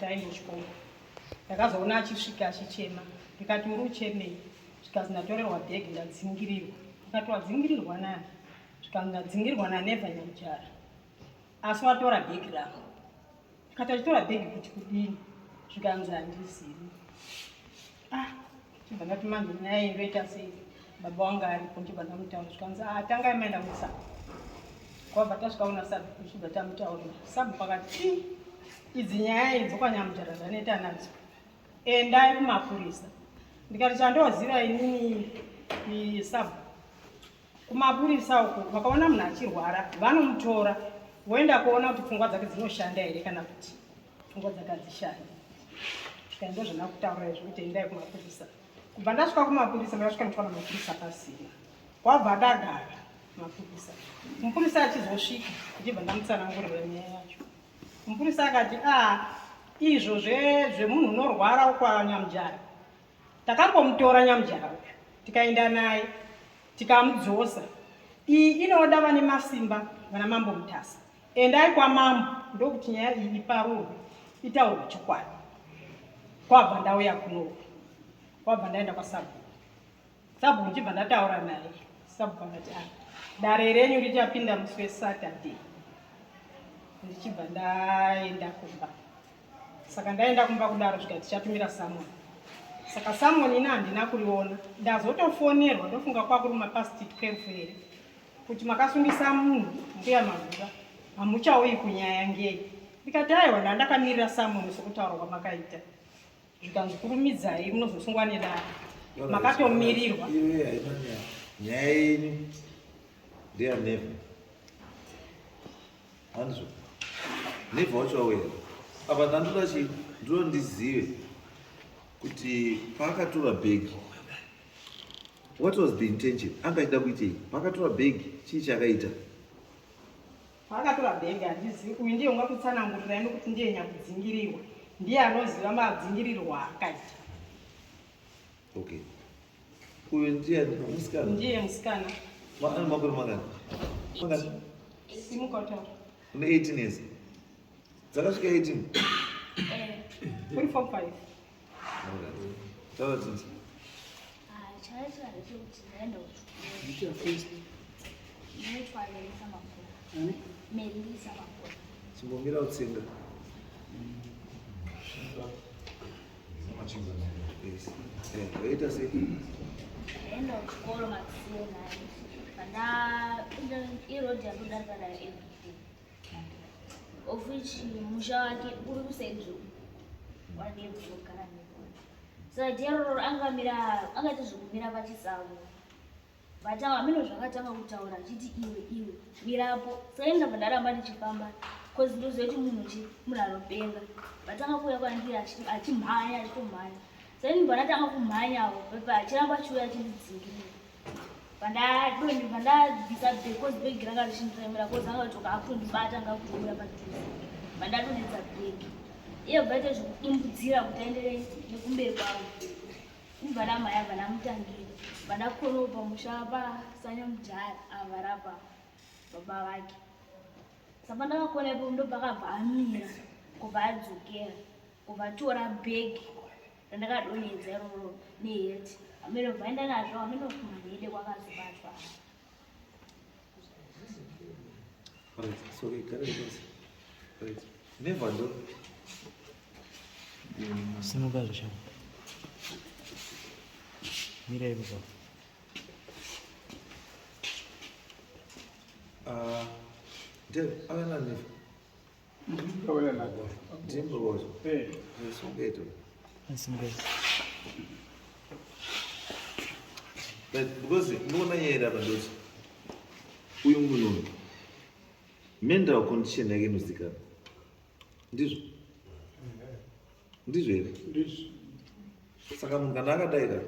Taenda kuchikoro. Ndakazoona achisvika achichema. Ndikati uri uchemei? Zvikanzi ndatorerwa bhegi ndadzingirirwa. Ndikati wadzingirirwa nani? Zvikanzi ndadzingirirwa naNeva Nyamujara. Asi watora bhegi rangu. Ndikati achitora bhegi kuti kudini? Zvikanzi handizivi. Ah, chibva ndati manje nyaya iyi ndoita sei? Baba wangu aripo ndibva ndamutaura zvikanzi ah, tangai maenda kusabu. Kwabva tasvika kuna sabhuku chibva tamutaurira. Sabhuku akati ii idzi nyaya idzi kwanyamujara zvaneta nadzo. Endai kumapurisa. Ndikati chandoziva inini ni sabhuku. Kumapurisa uko vakaona munhu achirwara vanomutora voenda kuona kuti pfungwa dzake dzinoshanda here kana kuti pfungwa dzake hadzishandi. Saka ndozvandakutaura izvo kuti endai kumapurisa. Kubva ndasvika kumapurisa ndakasvika ndichiwana mapurisa pasina. Kwabva ndagara mapurisa. Mupurisa achizosvika ndichibva ndamutsanangurira nyaya yacho. Mupurisa akati a ah, izvo zvemunhu unorwara ukwanyamujara Takambomutora Nyamujara uyu tikaenda naye tikamudzosa. Iyi inoda vane masimba vana Mambo Mutasa. Endai kwamambo ndokuti nyaya iyi iparurwe itaurwe chokwadi. Kwabva ndauya kunoku kwabva ndaenda kwasabhuku. Sabhuku ndichibva ndataura naye. Sabhuku akati ah, dare renyu richapinda musi weSaturday. Ndichibva ndaenda kumba. Saka ndaenda kumba kudaro zvikati tichatumira summon. Saka summon ini handina kuriona. Ndazotofonerwa ndofunga kwakuri mapast 12 here kuti makasungisa munhu mbuya Magura hamuchauyi kunyaya ngei. Ndikati aiwa ndandakamirira summon sokutaura kwamakaita. Zvikanzi kurumidzai munozosungwa nedare. Makatomirirwa. Nyaya yenyu ndeyanever. Handizvo. Never wacho wauya. Apa ndandoda chi ndinoda ndizive kuti paakatora bhegi what was the intention? Anga achida kuitei? Paakatora bhegi chii chaakaita? Paakatora bhegi handizivi uyu ndiye ungakutsanangurirai nokuti ndiye nyakudzingirirwa. Ndiye anoziva madzingirirwo aakaita. Okay. Uyu ndiye musikana. Ndiye musikana. Ane makore mangani? Mangani? Simuka utaure. Une 18 years. Dzakasvika 18. Eh. Uri form 5. Alright. Taura tinzi. Ah, chakaitwa ndechekuti ndaenda kuchikoro. Ndinoitwa Melisa Makona. Melisa Makona. Chimbomira utsenga. Waita sei? Ndaenda kuchikoro makuseni panda iroad yandodarika nayo everyday of which musha wake uri kusaidi wanebvogara neko so deroro angamira angaita zvekumira pachisango But ava hameno zvakatanga kutaura achiti iwe iwe mirapo saka ini ndabva ndaramba ndichifamba cause ndoziva kuti munhu chi munhu anopenga vatanga kuuya kwandiri achimhanya achitomhanya saka ini ndibva ndatanga kumhanyawo pepa achiramba achiuya achindidzingirira pandadoni pandabvisa bag cause bag ranga richindiremera cause anga kutoka akutondibata anga kutouya padhuze pandadonhedza bag iye bva aita zvekudimbudzira kuti aendere nekumberi kwangu Kubva namai ava namutangira vandakoropa musha pasanyamujaya ava rapa baba vake saka ndakakona ipo ndobva akabva amira kubva adzokera kubva atora bhegi randakadonhedza iroro neheti amene bva aenda nazvo amene kumanhede kwakazobatwa. Right, sorry, gara pasi. Right. Never do. Simuka zvishoma. Mira ipo. Ah, Dev, avena never. Ndimbo wacho. Eh. Sungeto. Sungeto. But because ndinoona nyaya iri apa ndoti uyu munhu uyu mental condition yake inozikanwa ndizvo ndizvo here Ndizvo. saka munhu kana akadai ka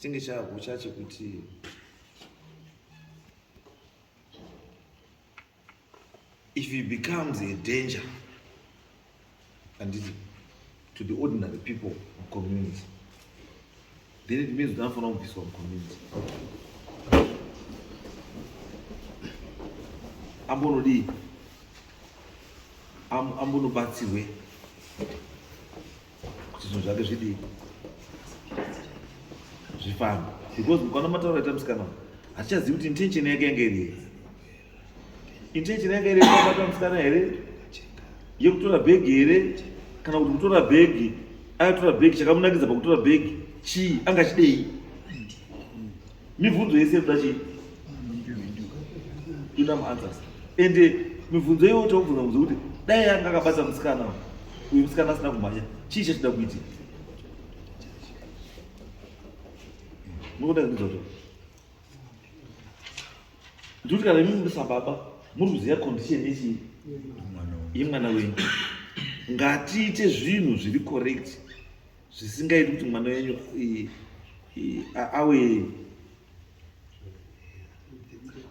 chinge chakucha chekuti if he becomes a danger anditi to the ordinary people mucommunity then it means kuti anofanira kubviswa mucommunity ambonodii ambonobatsirwe zvinhu zvake zvidii zvifambe because mukaona matauro aita musikana hatichazivi kuti intention yake yange iri intention yake iri yekubata musikana here yekutora bhegi here kana kuti kutora bhegi akatora bhegi chakamunakidza pakutora bhegi chii anga chidei mibvunzo yese inoda chii inoda maanswers ende mibvunzo iyoyo taubvunza mubvunzo kuti dai anga akabata musikana uyu musikana asina kumhanya chii chachida kuitika mukuda ndizvozvo ndikuti kana imi muri sababa muri kuziva condition yechii yemwana wenyu ngatiite zvinhu zviri correct zvisingaiti kuti mwana wenyu awe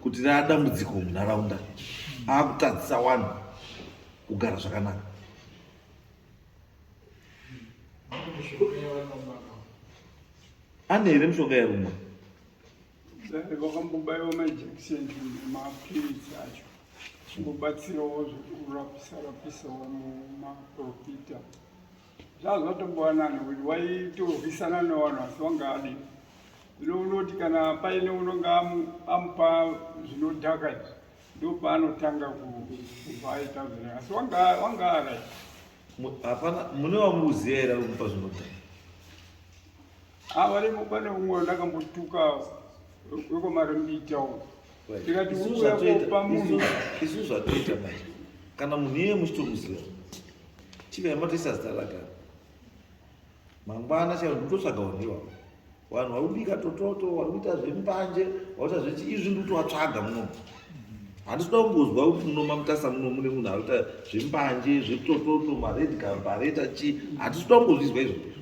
kuti raadambudziko munharaunda akutadzisa wanhu kugara zvakanaka ane here mishonga yarumwa Vakambobaiwa majekiseni nemapiritsi acho chingobatsirawo zvekurapisa rapisawo mumaprofita zvaa zvatombowanana kuti waitorwisana nevanhu asi wanga adi zvino unoti kana paine unonga amupa zvinodhaka izvi ndopaanotanga kubva aita zvino asi wanga arai hapana mune wamuruziva here ari kumupa zvinodhaka Ah, varimo pane umwe wandakambotuka wekwamarembita uko ndikati uya kopa munhu isu zvatoita manje kana munhu iye muchitomuziva chivai matoisa zita rake mangwana chaivo ndikutotsvaga vanhu ivavo vanhu vari kubika tototo vari kuita zvembanje vari kuita zvechi izvi ndikutovatsvaga muno handisi kuda kumbozwa kuti muno mamutasa muno mune munhu ari kuita zvembanje zvetototo mared gambareta chii handisi kuda kumbozvizwa izvo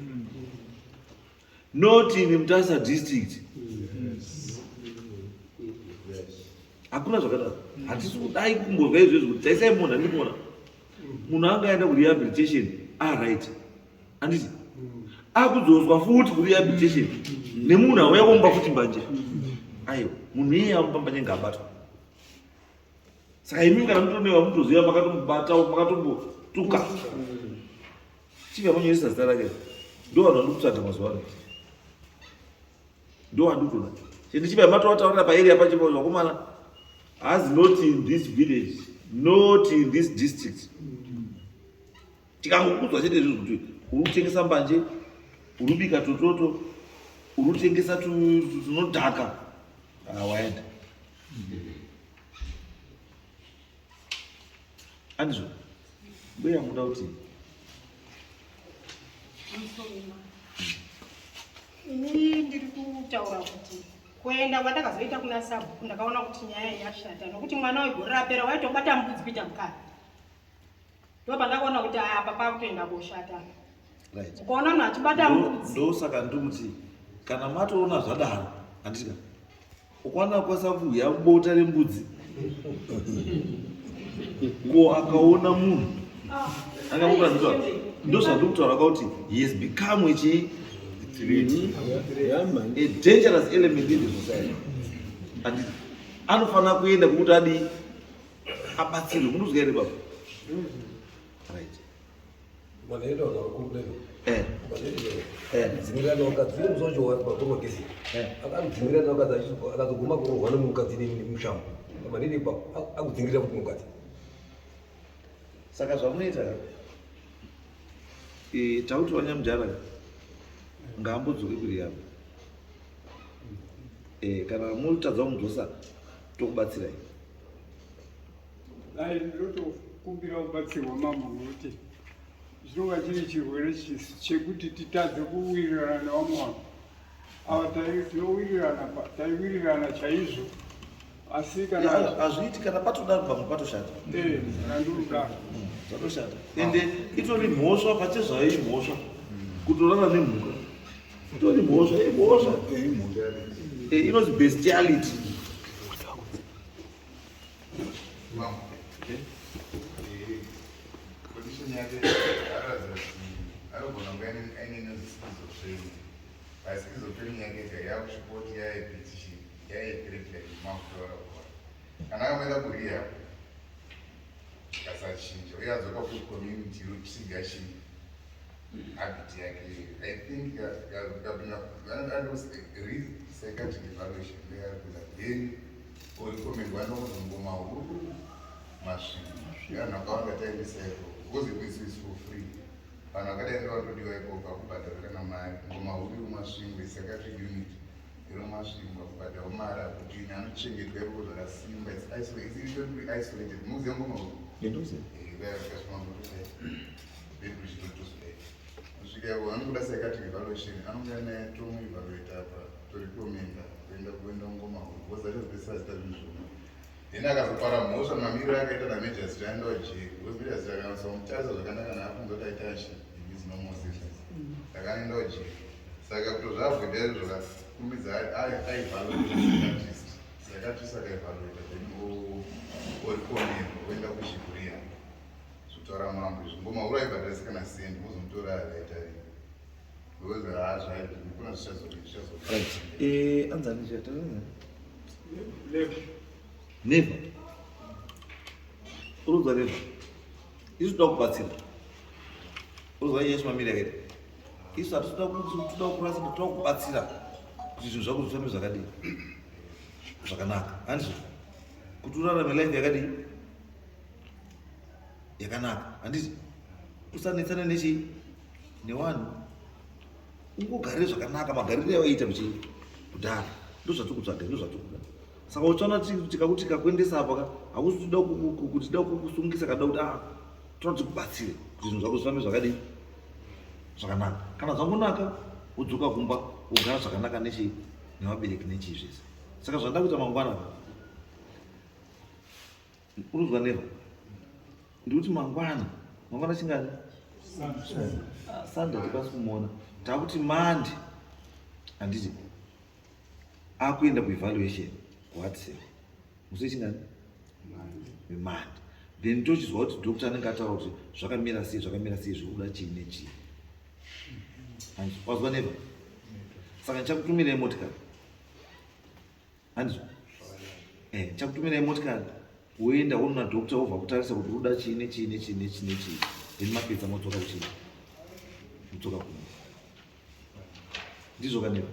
not in mutasa district hakuna zvakadaro hatisi kudai kumbozwa izvezvi kuti taisai munhu handiri kuona munhu anga aenda kurehabilitation aright handiti akudzoswa futi kurehabilitation nemunhu auya komupa futi mbanje aiwa munhu iyeye amupa mbanje ngaabatwa saka imi kana mutonewa mutoziva makatombata makatombotuka chibva manyoresa zita rake ndo vanhu vandikutsvaga mazuva ano ndo vandikutoda chende chibva matovataurira paarea pacho vakomana hazi not in this village not in this district tikangokudzwa chete izvozvo kuti uri kutengesa mbanje uri kubika tototo uri kutengesa tunodhaka ah, waenda andizvo mbuya muda kuti ini ndiri kutaura kuti kuenda kwandakazoita kuna sabhuku ndakaona kuti nyaya yashata nokuti mwana wegore rapera waitobata mbudzi kuita mukadzi ndopandakaona kuti apa pakutoenda koshata ukaona munhu achibata mbudzi ndosaka ndiri kuti kana matoona zvadaro handitika ukwana kukwanisa kudya bota rembudzi ko akaona munhu ah. angamuka ndozvandiri kutaura ka kuti he has become echi a dangerous element in the society and anofanira kuenda kwekuti adii abatsirwe munozwa here baba right Dzingirira nevakadzi uye musi wacho wakurwa kesi akadzingirira nevakadzi akazoguma kurohwa nemukadzi nemushango pamanini ipapo akudzingirira kuti mukadzi saka zvamunoita eh, tauti wanyamujara ngaambodzoke kuri yavo eh, kana mutadza kumudzosa tokubatsirai Dai ndinotokumbira kubatsirwa mambo nokuti chinonga chiri chirwere chekuti titadze kuwirirana nevamwe vanhu ava tinowirirana taiwirirana chaizvo asi kana hazviiti kana patodaro pamwe patoshata eh, kana ndirudaro zvatoshata ende itori mhosva pachezvayo imhosva kutorara nemhuka itori mhosva imhosva eh, inonzi bestiality Condition yake aratidza kuti anogona kunge aine inonzi schizophrenia but schizophrenia yake ega yakuchipoti yaipitishi yaiepileptic makutaura kuva kana akamboenda kurehab zvikasachinja uye adzoka kucommunity yotsiga chii Habit yake I think kapinda re-psychiatric evaluation ndeyarikuda, then orecommendwa nokuzongoma huru Masvingo. Vanhu vakawanda taendesa ikoko because this is for free. Vanhu vakadai ndovatodiwa ikoko, akubhadhara kana mari. Ngoma huru iri Masvingo, psychiatric unit iri Masvingo, akubhadhara mari, akudini, anochengetwa ikoko zvakasimba. It's totally isolated. Muziva ngoma huru? Ndoziva. Kusvika anokuda psychiatric evaluation, anonga naye, tomuevaluate apa, torecommenda kuenda ngoma huru because achazopedzisira zita zvinhu zvona. Then akazopara mhosva, mamiriro akaita namajasi, aendawo jeri because majasi akanasa kumutarisa zvakanaka naafunga kuti aita chi his normal senses, saka anoendawo jeri. Saka kutozvaavoida izvo, zvakakumbidza aevaluate psychiatrist, psychiatrist akaevaluata, then orecommenda oenda kuchibhuriya. Zvitaura mambo izvo, ngoma huru aibhadharisi kana sendi, mozomutora akaita rini because haa kuna zvichazo. Right, anzani chete? Left. Never uruzwa, never isu toda kubatsira. Uruzwa nyaya yechimamiri yakaita, isu hatitoda kurasa, toda kubatsira kuti zvinhu zvako zvifambe zvakadii, zvakanaka, handizvo? Kuti urarame life yakadii, yakanaka, handiti? Usanetsana nechii, nevanhu, ungogarire zvakanaka magariro awaiita kuchii kudhara. Ndozvatiri kutsvaga, ndozvatiri kuda. Saka uchaona tikakuti tikakuendesa apa ka, hakusi toda kuti tida kukusungisa kada kuti toda tikubatsire kuti zvinhu zvako zvifambe zvakadii, zvakanaka. Kana zvangonaka, wodzoka kumba, wogara zvakanaka nechii, nevabereki, nechii zvese. Saka zvanda kuita mangwana, unozwa neva, ndikuti mangwana, mangwana chingani? Ah, Sunday tikwanisi kumuona. Takuti Monday, handiti? Akuenda kuevaluation kuWhatsApp musi wechingani? Monday. Then tochizwa kuti doctor anenge ataura kuti zvakamira sei, zvakamira sei, zviri kuda chii nechii. Handizvo? Wazwa neva? Saka ndichakutumirai motikari, handizvo? Ndichakutumirai motikari, woenda wonoona doctor, wobva kutarisa kuti uda chii nechii nechii nechii nechii. Then mapedza, modzoka kuchii, mudzoka kuno. Ndizvo kaneva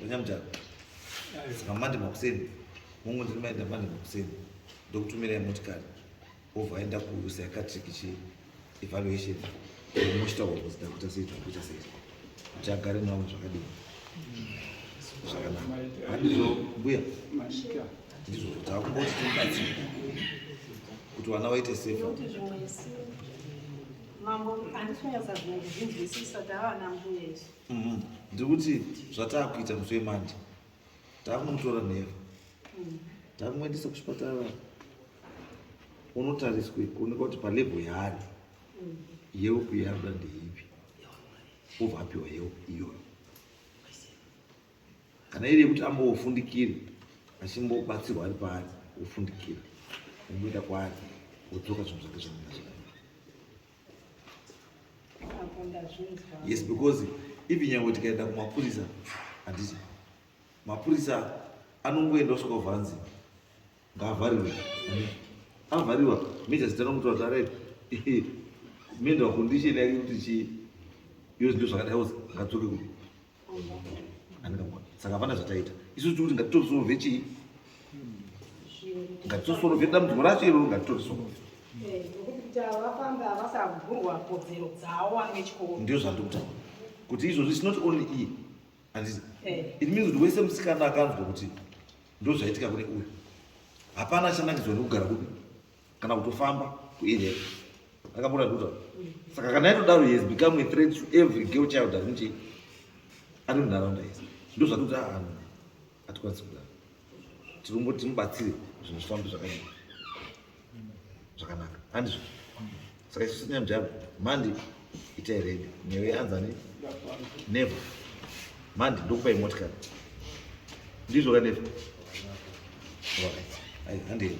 vanyamujaro? Saka Monday makuseni, mungu ndiri maenda Monday makuseni, ndokutumirai motikari, wobva aenda kupsychiatric chi evaluation, mochitaura kuti takuita sei, takuita sei, kuti agare navo zvakadini, zvakanaka, handizvo mbuya? Maita. Ndizvo takumboti timubatsire kuti vana vaite safe. Nekuti zvimwe isi mambo handisi kunyatsa zvimwe kuzvinzwisisa, tava nambuya isu. Ndiri kuti zvataakuita musi weMonday, taakumutora nheva, taakumuendesa kuchipatara, unotariswe kuonekwa kuti palevel yaari, help yaanoda ndeipi, obva apiwa help iyoyo. Kana iri yekuti ambofundikire, achimbobatsirwa ari paari, ofundikira, omboenda kwaari, odzoka, zvinhu zvake zvamira zvakanaka. Apo ndazvinzwa. Yes, because even nyange tikaenda kumapurisa, handiti mapurisa anongoenda osvika vhanzi ngaavharirwe, avhariwa, major anomutora kuti alright, mental condition yake kuti chii, iyo ndo zvakadai, ozi ngadzoke kupi andingamona. Saka hapana zvataita isusu, tikuti ngatitosolve chii, ngatitosolve dambudziko racho iroro, ngatitosolve. Nokuti kuti ava vafambe havasagurwa kodzero dzavo vana vechikoro. Ndio zvandiri kutaura kuti izvozvo it's not only iye, handiti? Eh. It means kuti wese musikana akanzwa kuti ndo zvaitika kune uyu, hapana achanakidzwa nekugara kupi kana kutofamba kuarea akambona ndikutaura. Saka kana yatodaro, he has become a threat to every girl child ari muchii, ari munharaunda yese. Ndo zvatikuti aa, hatikwanisi kudaro, tirikumboti timubatsire zvinhu zvifambe zvakadii, zvakanaka, handizvo? Saka isusu nyamujaro, Monday itai ready newe, anzani never, Monday ndokupai motikari. Ndizvo kaneva? Alright, ai, handei.